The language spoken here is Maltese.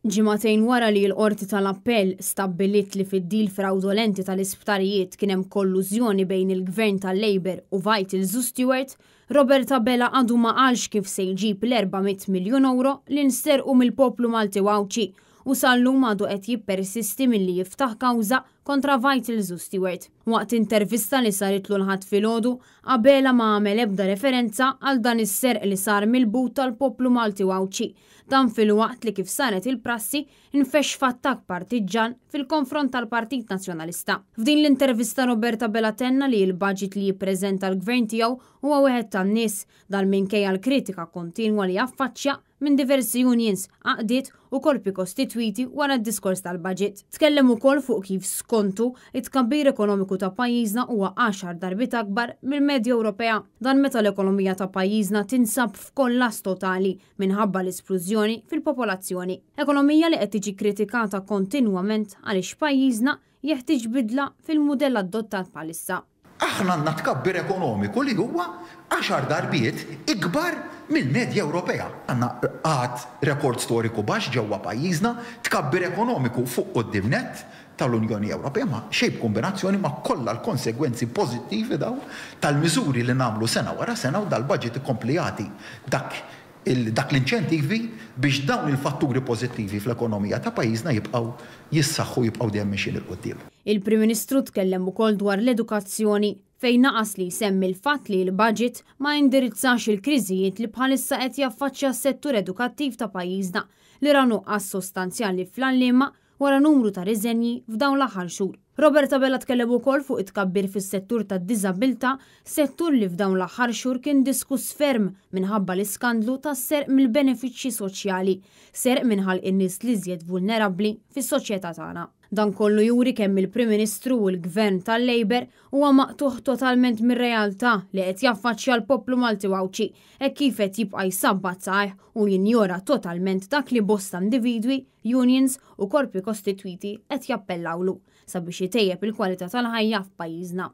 Ġimagħtejn wara li l-Qorti tal-Appell stabbiliet li fid-deal frawdolenti tal-isptarijiet kien hemm kollużjoni bejn il-Gvern tal-Labour u Vitals u Steward, Robert Abela għadu ma qalx kif se jġib l-400 miljun ewro li nsterqu mill-poplu Malti u Għawdxi u sal-lum għadu qed jippersisti milli jiftaħ kawża kontra Vitals u Steward. Waqt intervista li saritlu l-Ħadd filgħodu, Abela ma għamel ebda referenza għal dan is-serq li sar mill-but tal-poplu Malti u Għawdxi. Dan filwaqt li kif saret il-prassi, infexx f'attakk partiġġan fil-konfront tal-Partit Nazzjonalista. F'din l-intervista Robert Abela tenna li l-budget li jippreżenta l-Gvern tiegħu huwa wieħed tan-nies, dan minkejja l-kritika kontinwa li affaċċja minn diversi unions, għaqdiet u korpi kostitwiti wara d-diskors tal-budget. Tkellem ukoll fuq kif skontu, it-tkabbir ekonomiku ta' pajjiżna huwa għaxar darbiet akbar mill-medja Ewropea. Dan meta l-ekonomija ta' pajjiżna tinsab f'kollass totali minħabba l-isplużjoni fil-popolazzjoni. Ekonomija li qed tiġi kkritikata kontinwament għaliex pajjiżna jeħtieġ bidla fil-mudell adottat bħalissa. Aħna għandna tkabbir ekonomiku li huwa għaxar darbiet ikbar mill-medja Ewropea. Għandna qgħad rekord storiku baxx ġewwa pajjiżna, tkabbir ekonomiku fuq quddiem nett tal-Unjoni Ewropea, ma xejn b'kumbinazzjoni ma kollha l-konsegwenzi pożittivi dawn tal-miżuri li nagħmlu sena wara sena u dal-budget ikompli jagħti dak dak l-inċentivi biex dawn il-fatturi pożittivi fl-ekonomija ta' pajjiżna jibqgħu jissaħħu u jibqgħu dejjem mexjin 'il quddiem. Il-Prim Ministru tkellem ukoll dwar l-edukazzjoni fejn naqas li jsemmi l-fatt li l-budget ma indirizzax il-kriżijiet li bħalissa qed jaffaċċja s-settur edukattiv ta' pajjiżna li ra nuqqas sostanzjali fl-għalliema wara numru ta' riżenji f'dawn l-aħħar xhur. Robert Abela tkellem ukoll fuq it-tkabbir fis-settur tad-diżabilità, settur li f'dawn l-aħħar xhur kien diskuss ferm minħabba l-iskandlu tas-serq mill-benefiċċji soċjali, serq minn ħalq in-nies l-iżjed vulnerabbli fis-soċjetà tagħna. Dan kollu juri kemm il-Prim Ministru u l-Gvern tal-Labour huwa maqtugħ totalment mir-realtà li qed jaffaċċja l-poplu Malti u Għawdxi hekk kif qed jibqa' jsabbat saqajh u jinjora totalment dak li bosta individwi, unions u korpi kostitwiti qed jappellawlu sabiex itejjeb il-kwalità tal-ħajja f'pajjiżna.